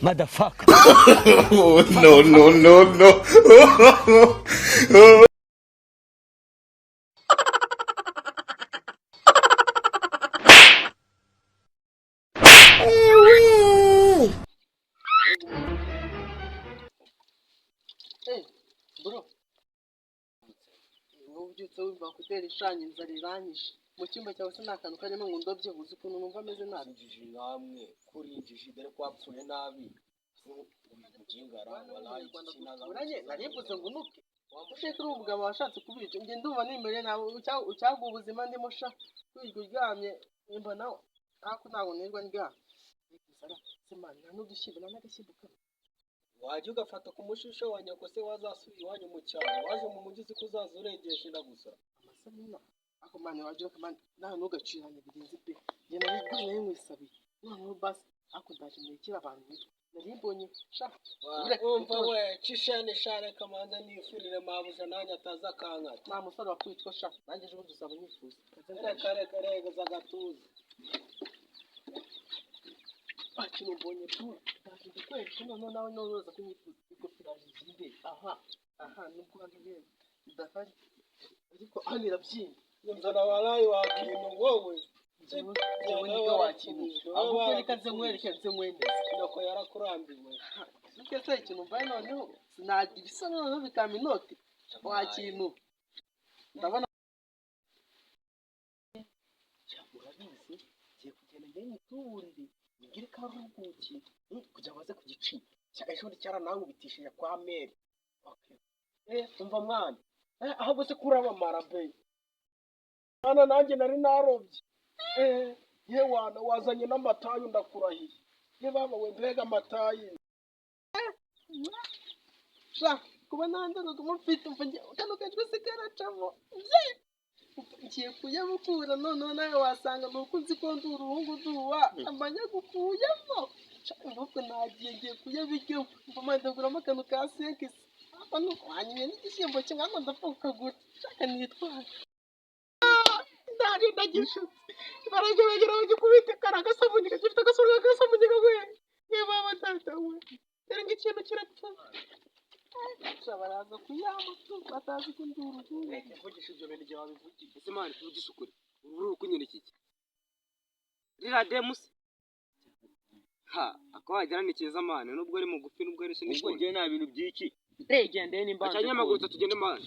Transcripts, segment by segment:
Motherfucker. No, no, no, no. Bro, wowe ubyutse wumva kutera ishanya, inzara iranyishe. Mu cyumba cyawe se nta kantu karimo ngo ndobye? Uzi ukuntu numva ameze nabi. Injiji nkamwe kuri injiji, dore ko wapfuye nabi. Mugingara walayi. Duturanye nari mvuze ngo unuke usheke uri umugabo washatse kubica. Njye ndumva nimereye nabi, ucyagwa ubuzima ndimo sha, kwirirwa uryamye nimba nawe ariko ntabwo nirirwa ndyamye. Inzara se man, nta n'udushyimbo, nta n'agashyimbo kamwe. Wajya ugafata ku mushisho wa nyoko se, wazasubiye iwanyu mu cyaro, waje mu mujyi uzi ko uzaza urengeje inda gusa. Amasabune ako man, wagira ko man nawe ntugacirane birenze pe. Njye nari nkwisabiye noneho basi, ariko ndaje nekera abantu imitwe nari mbonye sha. Umva we cishane share, kamanza nifurire mabuja nanjye ataza akankata. Nta musore wakwitwa sha, nanjye ejo bundi uzaba unyifuza. Reka reka, regeza agatuza. Ikintu mbonye tu, ndaje ndakwereka noneho nawe nawe uraza kunyifuza. Ikofi iraje ibyimbe aha aha, nubwo hano rero idahari ariko hano irabyimba. Inzara walayi wakintu wowe. Njyewe njyewe nibwo wakintu, ahubwo reka nze nkwereke, nze nkwemeze. Nyoko yarakurambiwe. Sike se ikintu mbaye noneho sinagira isa, noneho bikampa inoti wa kintu ndabona. Urabizi, ngiye kugenda njye nyituburire ngire ko ari ubuki kugira ngo baze kugicinya. Ejo bundi cyaranankubitishije kwa meri. Umva mwana, ahubwo se kurabamara be mwana, nanjye nari narobye. Ye wana, wazanye n'amatayi, ndakurahiye. Ye baba we, mbega amatayi! Sha, kuba nta ndorerwamo mfite, umva kano kajwi se karacamo. Bye! Ngiye kuyabukura noneho nawe wasanga ni uko nzi ko ndi uruhungu nduwa amanya gukuyemo. Sha, ahubwo nagiye ngiye kuyabirya, umva manda ndaguramo akantu ka senkisi apa nuko wanyimye n'igishyimbo kimwe ngo ndapfa kukagura. Shaka nitware ndari ndagishutse, barajya bagira bagikubite kari agasabuni gifite agasura k'agasabuni we. Ye baba data we, dore ngo ikintu kirapfa. Sha, baraza kuyama tu batazi ko ndi uruhungu. Mvugisha ibyo bintu igihe wabivugiye. Ese man, tuvugishe ukuri, uru uri kunyereka iki? Ririya demu se ha ako wagira ni keza man, nubwo ari mugufi, nubwo ari Ubwo n'ikindi. njyewe nta bintu by'iki, ndegendeye nimba. Acanyamagurutse, tugende man.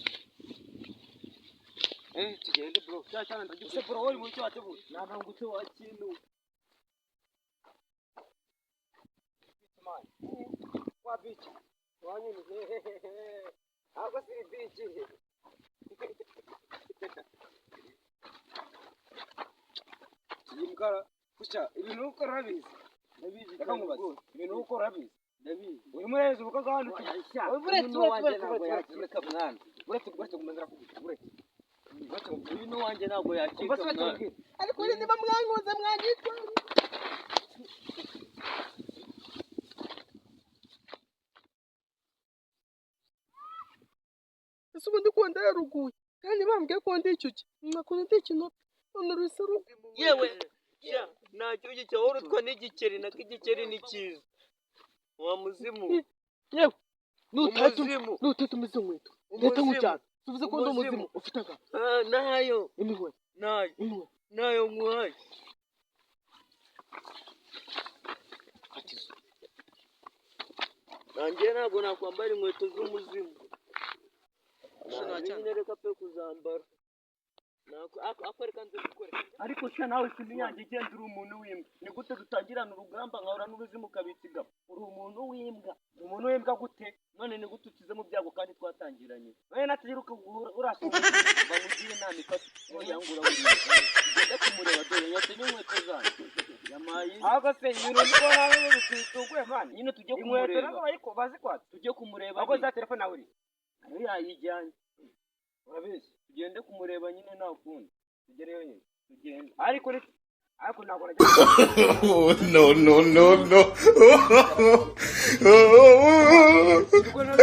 Tugende bro, cya cyana ndagifite bro, wowe uri mu cyo wateguye. Ntabangutse wa kintu. Man, wa bitch wanyuze ahubwo siri bitch. Iyi mbwa kusha ibintu ukora urabizi. Ndabizi. Reka nkubaze, ibintu ukora urabizi? Ndabizi. Urimo uraheza ubukwe bw'abantu. Uretse uretse ntabwo uretse yacika mwana. Uretse uretse kumenya kuvuga, uretse uretse. Uyu n'uwanjye ntabwo yacika Umva se mwana. uretse. Ariko rero niba mwankunze mwanyitwara. Ese ubundi ko ndayaruguye kandi bambwiye ko ndi icyuki, mwakunda ndi ikinope, none rusa rugu. Yewe sha, nta cyuki cyawe urutwa n'igikeri, nako igikeri ni cyiza wa muzimu. Yewe, nutahita Umuzimu. nutahita umeze inkweto ndahita Umuzimu. nkujyana. Tuvuze ko ndi Umuzimu. umuzimu ufite aga Ah, nayo. Imihwe. Nayo. Imihwe. Nayo nguhaye. Katizo. Nanjye ntabwo nakwambara inkweto z'umuzimu. Nyine reka pe kuzambara. Ako reka nze gukore. Ariko sha nawe sini yanjye, igenda uri umuntu w'imbwa. Ni gute dutangirana urugamba nkahura n'ubuzimu ukabitsiga? Uri umuntu w'imbwa. Umuntu w'imbwa gute? None ni gute ukize mu byago kandi twatangiranye? Wowe natagiruka urasuka bamugire inama ifata oya ngura buriya ugende kumureba, dore yose n'inkweto zanjye yamaye. Ahubwo se ibintu ndi kubona bituguye man. Nyine tujye Inkweto kumureba. nabo bariko bazikwatse. Tujye kumureba. Ahubwo za telefone nawe uri Nayo yayijyanye. Urabizi. Tugende kumureba nyine, nta kundi. Tugereyo nyine. Tugende. Ariko ni ariko ntabwo najya. No, no, no, no. Ubwo nari-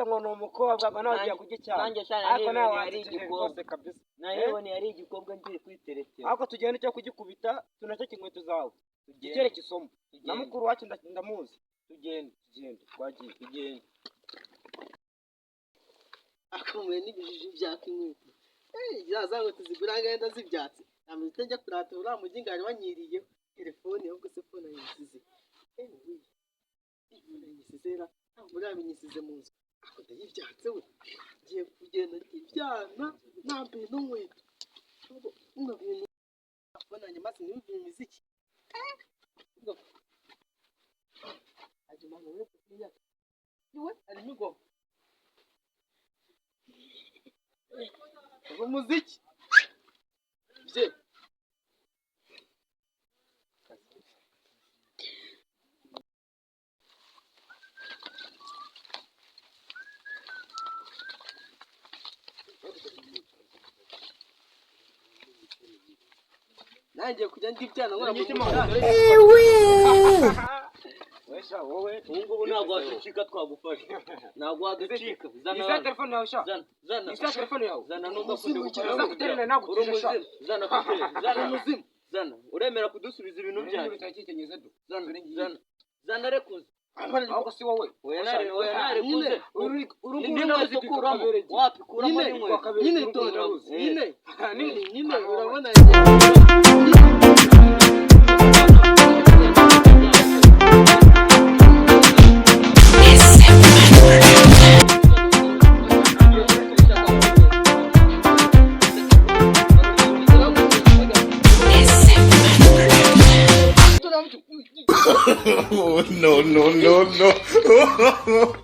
ngo ni umukobwa, ngo nawe ugiye kurya icyana. Nanjye sha Ariko nawe nari wansekeje igikobwa. rwose kabisa. Nayiboneye ari igikobwa ngiye kwiteretera. Ariko tugenda icyo kugikubita, tunaceke inkweto zawe. Tugende. Tukereke isomo na Tugende. mukuru wacu ndamuzi. Tugende. Tugende, twagiye. Tugende. Akumbuye n'ibijiji byaka inkweto. Eh, za nkweto zigura angahe? Ndazibyatse, ntameze njya kurata uriya mujyi ngari wanyiriyeho telefone. Ahubwo se phone yisize? Eh, we, phone yisize ra, ntabwo uriya mu nzu. Ako ndayibyatse we, ngiye kugenda ibyana nambaye n'inkweto. Ahubwo bino bintu phone yanjye maze ntibivire imiziki. Eh, ubwo ajya we kunyaka iwe harimo ingoma, umuziki bye. Nanjye kujya ndi ibyana nkora mu muhanda. Wesha wowe. Ubu ngubu ntabwo waducika, twagufasha, ntabwo waducika. Zana Isa hano. telefone yawe sha. Zana, zana. Isa telefone yawe. Zana, ntugakunde gukora. Uza guterana nawe Uri gutije sha. umuzimu. Zana kutere, zana umuzimu, zana. Uremera kudusubiza ibintu byacu? Zana, zana, zana, rekuza. Ahubwo si wowe. Oya nare, oya nare, kuze. Uru Indi nkweto kuramo, wapi? Kuramo n'inkweto. Nyine tonda, nyine nyine, urabona. Oh, no, no, no, no.